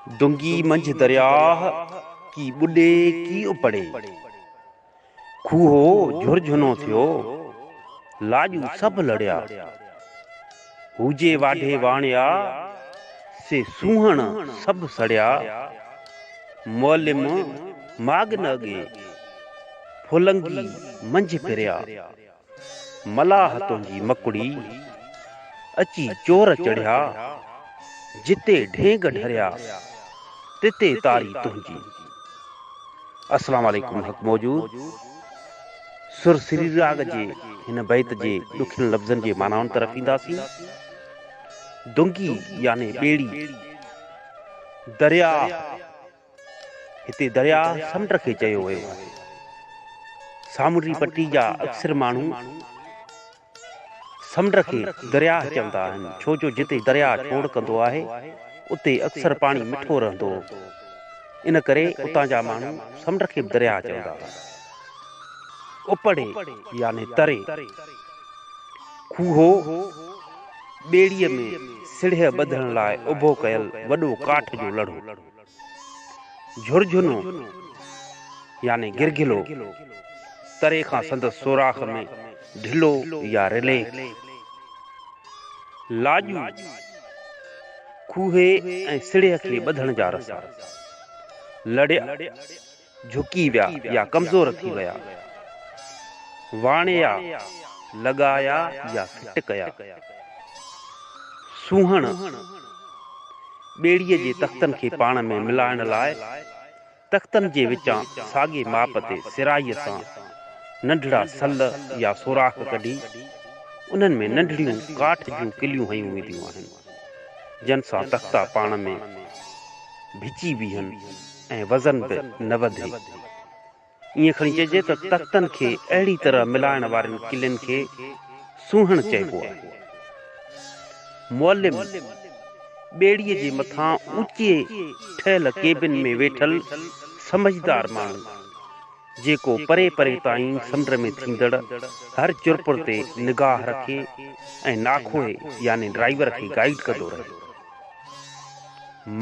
دنگي منجهه درياهه، ڪي ٻڏي ڪي اپڙي. کوهو جهرجهنو ٿيو، لاڄون سڀ لڙيا. هوجي واڍي واڻيا، سي سونهڻ سڀ سڙيا. معلم ماڳ نه اڳي، ڦلنگي منجهه ڦريا. ملاح تنهنجي مڪڙي، اچي چور چڙهيا، جتي ڍينگ ڍريا، تتي تاري تنهنجي. السلام عليڪم حق موجود سر سري راڳ جي هن بيت جي ڏکين لفظن جي معنائن طرف اينداسين. دنگي يعني ٻيڙي، درياهه، هتي درياهه سمنڊ کي چيو ويو آهي. سامونڊي پٽي جا اڪثر ماڻهو سمنڊ کي درياهه چوندا آهن، ڇو جو جتي درياهه ڇوڙ ڪندو آهي، اتي اڪثر پاڻي مٺو رهندو، ان ڪري اتان جا ماڻهو سمنڊ کي به درياهه چوندا آهن. اپڙي يعني تري، کوهو، ٻيڙيء ۾ سڙهه ٻڌڻ لاء اڀو ڪيل وڏو ڪاٺ جو لڙهو. جهرجهنو يعني گرگهلو، تري کان سندس سوراخ ۾ ڍلو يا رليڪ. لاڄو، کوهي ۽ سڙهه کي ٻڌڻ جا رسا. لڙيا، جهڪي ويا يا ڪمزور ٿي ويا. واڻيا، لڳايا يا فٽ ڪيا. سونهڻ، ٻيڙيء جي تختن کي پاڻ ۾ ملائڻ لاء تختن جي وچان ساڳي ماپ تي سرائيء سان ننڍڙا سل يا سوراخ ڪڍي انهن ۾ ننڍڙيون ڪاٺ جون ڪليون هنيون وينديون آهن، جن سان تختا پاڻ ۾ ڀچي بيهن ۽ وزن به نه وڌي. ائين کڻي چئجي ته تختن کي اهڙي طرح ملائڻ وارين ڪلين کي سونهڻ چئبو آهي. معلم ٻيڙيء جي مٿان اوچي ٺهيل ڪيبن ۾ ويٺل سمجهدار ماڻهو، جيڪو پري پري تائين سمنڊ ۾ ٿيندڙ هر چرپر تي نگاهه رکي ۽ ناکوئي يعني ڊرائيور کي گائيڊ ڪندو رهي.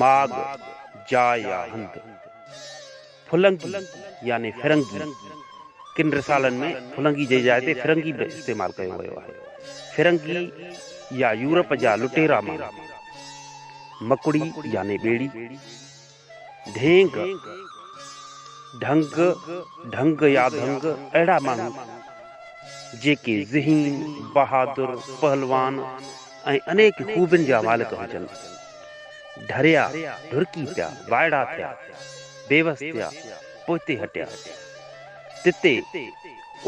ماڳ، جاء يا هنڌ. ڦلنگي يعني فرنگي، ڪن رسالن ۾ ڦلنگي جي جاء تي فرنگي به استعمال ڪيو ويو آهي. فرنگي يا يورپ جا لٽيرا ماڻهو. مڪڙي يعني ٻيڙي. ڍينگ، ڍنگ، ڍنگ يا ڌنگ اهڙا ماڻهو جيڪي ذهين، بهادر، پهلوان ۽ انيڪ خوبين جا مالڪ هجن. ڍريا، ڍرڪي پيا، وائڙا ٿيا، بيوس ٿيا، پوئتي هٽيا. تتي،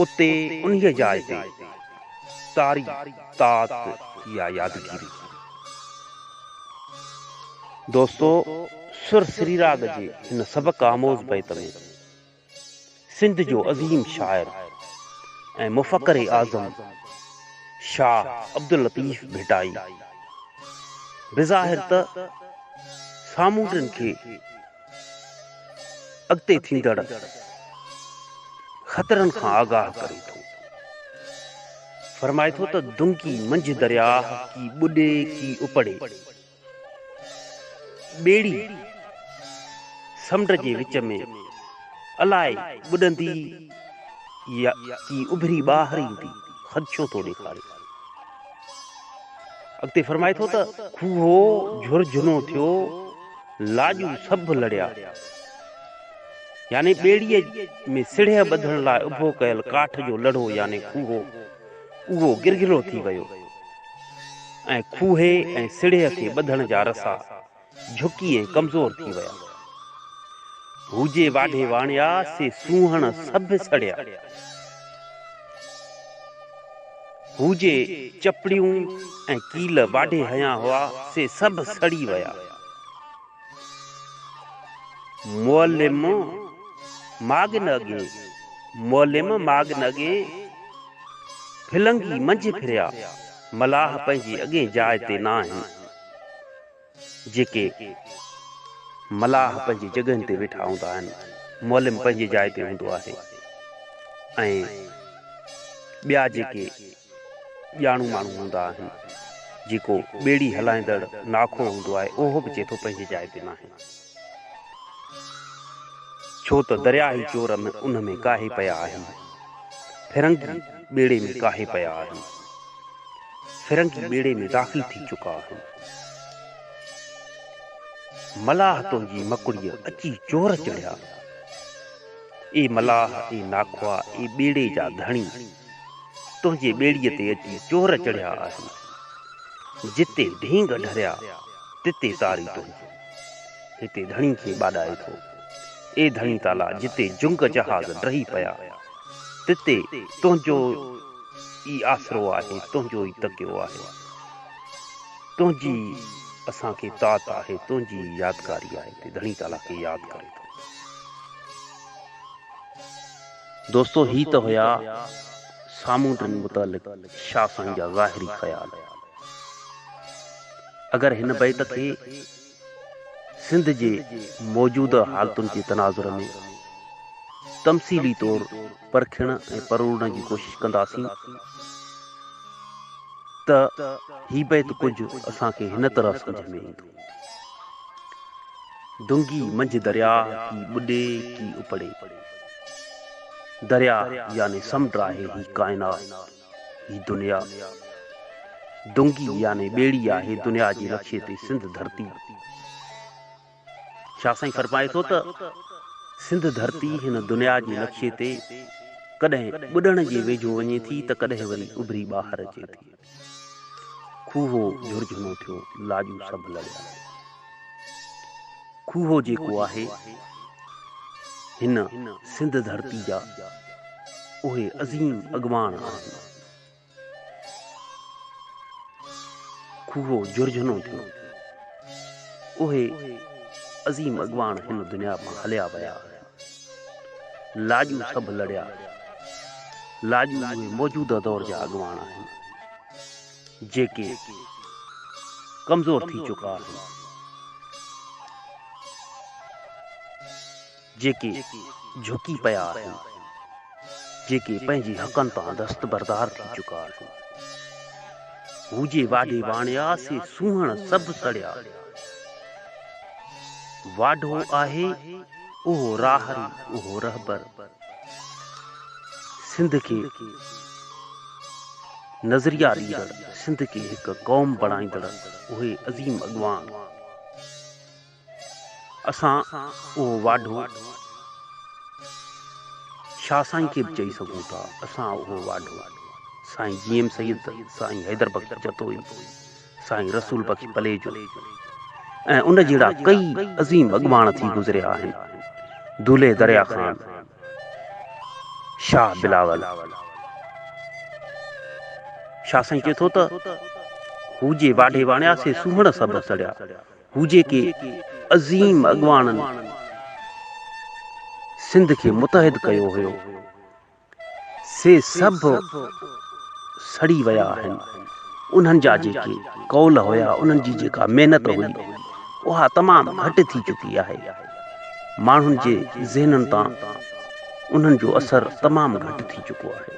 اتي، انهيء جاء تي. تاري، تات يا يادگيري. دوستو! سر سريراڳ جي هن سبق آموز بيت ۾ سنڌ جو عظيم شاعر ۽ مفڪر اعظم شاهه عبداللطيف ڀٽائي بظاهر ته سامونڊين کي اڳتي ٿيندڙ خطرن کان آگاهه ڪري ٿو. فرمائي ٿو ته دنگي منجهه درياهه ڪي ٻڏي ڪي اپڙي. ٻيڙي سمنڊ جي وچ ۾ الائي ٻڏندي يا ڪي اڀري ٻاهر ايندي، خدشو ٿو ڏيکاري. اڳتي فرمائي ٿو ته کوهو جهرجهنو ٿيو، لاڄون سڀ لڙيا. يعني ٻيڙيء ۾ سڙهه ٻڌڻ لاء اڀو ڪيل ڪاٺ جو لڙهو يعني کوهو، اهو گرگهلو ٿي ويو ۽ کوهي ۽ سڙهه کي ٻڌڻ جا رسا جهڪي ۽ ڪمزور ٿي ويا. هو جي واڍي واڻيا، سي سونهڻ سڀ سڙيا. هو جي چپڙيون ۽ ڪيل واڍي هنيا هئا، سي سڀ سڙي ويا. معلم ماڳ نه اڳي، معلم ماڳ نه اڳي، ڦلنگي منجهه ڦريا، ملاح پنهنجي اڳئين جاء تي نه آهن. جيڪي ملاح پنهنجي جڳهين تي ويٺا هوندا آهن، معلم پنهنجي جاء تي هوندو آهي ۽ ٻيا جيڪي ڄاڻو ماڻهو هوندا آهن. جيڪو ٻيڙي هلائيندڙ ناکئو هوندو آهي، اهو به چئي ٿو پنهنجي جاء تي ناهي. ڇو ته درياهي چور ان ۾ ڪاهي پيا آهن. فرنگي ٻيڙي ۾ ڪاهي پيا آهن. فرنگي ٻيڙي ۾ داخل ٿي چڪا آهن. ملاح تنهنجي مڪڙيء اچي چور چڙهيا. اي ملاح، اي ناکئا، اي ٻيڙي جا ڌڻي، تنهنجي ٻيڙيء تي اچي چور چڙهيا آهن. جتي ڍينگ ڍريا، تتي تاري تنهنجي. هتي ڌڻي کي ٻاڏائي ٿو. اي ڌڻي تعاليٰ، جتي جنگ جهاز ڊهي پيا، تتي تنهنجو ئي آسرو آهي، تنهنجو ئي تڪيو آهي. تنهنجي ئي اسان کي تات آهي، تنهنجي ئي يادگاري آهي. هتي ڌڻي تعاليٰ کي ياد ڪري ٿو. دوستو هي ته هيا سامونڊين متعلق شاهه سائين جا ظاهري خيال. اگر هن بيت کي سنڌ جي موجوده حالتن جي تناظر ۾ تمثيلي طور پرکڻ ۽ پروڙڻ جي ڪوشش ڪنداسين ته هي بيت ڪجهه اسان کي هن طرح سمجهه ۾ ايندو. دنگي منجهه درياهه ڪي ٻڏي ڪي اپڙي. درياهه يعني سمنڊ آهي هي ڪائنات، هي دنيا. دنگي يعني ٻيڙي آهي دنيا جي نقشي تي سنڌ ڌرتي. شاهه سائين فرمائي ٿو ته سنڌ ڌرتي هن دنيا جي نقشي تي ڪڏهن ٻڏڻ جي ويجهو وڃي ٿي ته ڪڏهن وري اڀري ٻاهر اچي ٿي. کوهو جهرجهنو ٿيو، لاڄون سڀ لڙيا. کوهو جيڪو آهي، هن سنڌ ڌرتي جا اهي عظيم اڳواڻ آهن. کوهو جهرجهنو ٿيو، اهي عظيم اڳواڻ هن دنيا مان هليا ويا آهن. لاڄون سڀ لڙيا. لاڄون اهي موجوده دور جا اڳواڻ آهن، جيڪي ڪمزور ٿي چڪا آهن، جيڪي جهڪي پيا آهن، جيڪي پنهنجي حقن تان دستبردار ٿي چڪا آهن. هو جي واڍي واڻيا، سي سونهڻ سڀ سڙيا. واڍو آهي اهو راهري اهو رهبر. سنڌ کي نظريا ڏيندڙ، سنڌ کي هڪ قوم بڻائيندڙ اهي عظيم اڳواڻ. اسان اهو واڍو شاهه سائين کي به چئي سگهون ٿا. اسان اهو واڍو سائين جي ايم سيد، سائين حيدر بخش جتوئي، سائين رسول بخش پليجو ۽ ان جهڙا ڪئي عظيم اڳواڻ ٿي گذريا آهن. دولهه دريا خان، شاهه بلاول. شاهه سائين چئي ٿو ته، هو جي واڍي واڻيا سي سونهڻ سڀ سڙيا. هو جيڪي عظيم اڳواڻن سنڌ کي متحد ڪيو هيو، سي سڀ سڙي ويا آهن. انهن جا جيڪي قول هيا، انهن جي جيڪا محنت هئي، اها تمام گهٽ ٿي چڪي آهي. ماڻهن جي ذهنن تان انهن جو اثر تمام گهٽ ٿي چڪو آهي.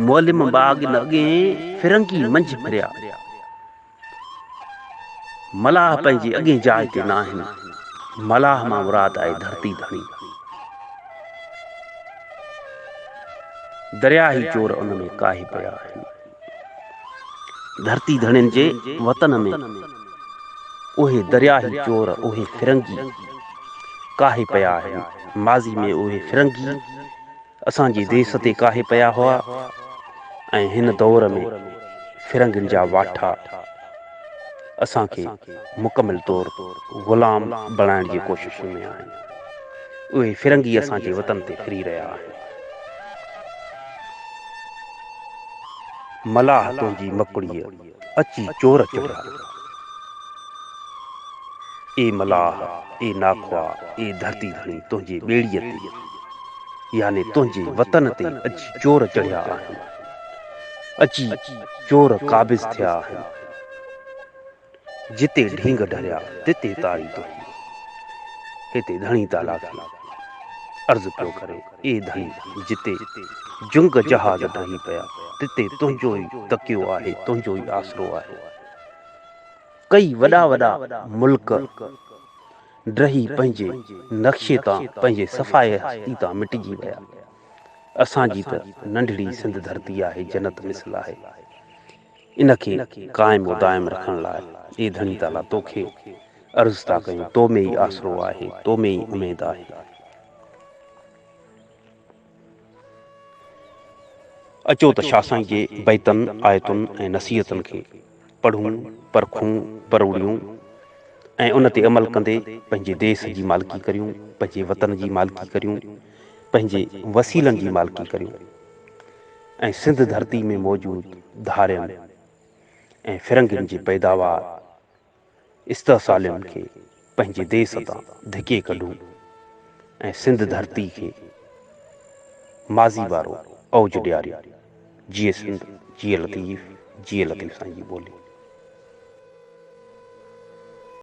معلم باغ نه اڳئين فرنگي منجهه ڦريا. ملاح پنهنجي اڳئين جاء تي ناهن. ملاح مان مراد آهي ڌرتي ڌڻي. درياهي چور ان ۾ ڪاهي پيا آهن. ڌرتي ڌڻين جي وطن ۾ اهي درياهي چور، اهي فرنگي ڪاهي پيا آهن. ماضي ۾ اهي فرنگي اسان جي ديس تي ڪاهي پيا هئا ۽ هن دور ۾ فرنگين جا واٺا اسان کي مڪمل طور غلام بڻائڻ جي ڪوششن ۾ آهن. اهي فرنگي اسان جي وطن تي ڦري رهيا آهن. ملاح تنهنجي مڪڙيء اچي چور چڙهيا. اي ملاح، اي ناکوا، اي ڌرتي ڌڻي تنهنجي ٻيڙيء تي يعني تنهنجي وطن تي اچي چور چڙهيا آهن، اچي چور قابض ٿيا آهن. جتي ڍينگ ڍريا، تتي تاري تنهنجي. هتي ڌڻي تعاليٰ کي عرض پيو ڪري، اي ڌڻي! جتي جنگ جهاز ڊهي پيا، تتي تنهنجو ئي تڪيو آهي، تنهنجو ئي آسرو آهي. ڪئي وڏا وڏا ملڪ ڊهي پنهنجي نقشي تان، پنهنجي صفحه هستي تان مٽجي ويا. اسان جي ته ننڍڙي سنڌ ڌرتي آهي، جنت مثل آهي. ان کي قائم و دائم رکڻ لاء اي ڌڻي تعاليٰ توکي عرض ٿا ڪيون، تو ۾ ئي آسرو آهي، تو ۾ ئي اميد آهي. اچو ته شاهه سائين جي بيتن، آيتن ۽ نصيحتن کي پڙهون، پرکون، پروڙيون ۽ ان تي عمل ڪندي پنهنجي ديس جي مالڪي ڪريون، پنهنجي وطن جي مالڪي ڪريون، پنهنجي وسيلن جي مالڪي ڪريون ۽ سنڌ ڌرتي ۾ موجود ڌارين ۽ فرنگين جي پيداوار استحصالين کي پنهنجي ديس تان ڌڪي ڪڍون ۽ سنڌ ڌرتي کي ماضي وارو اوج ڏياريون. جيئي سنڌ، جيئي لطيف، جيئي لطيف سائين جي ٻولي.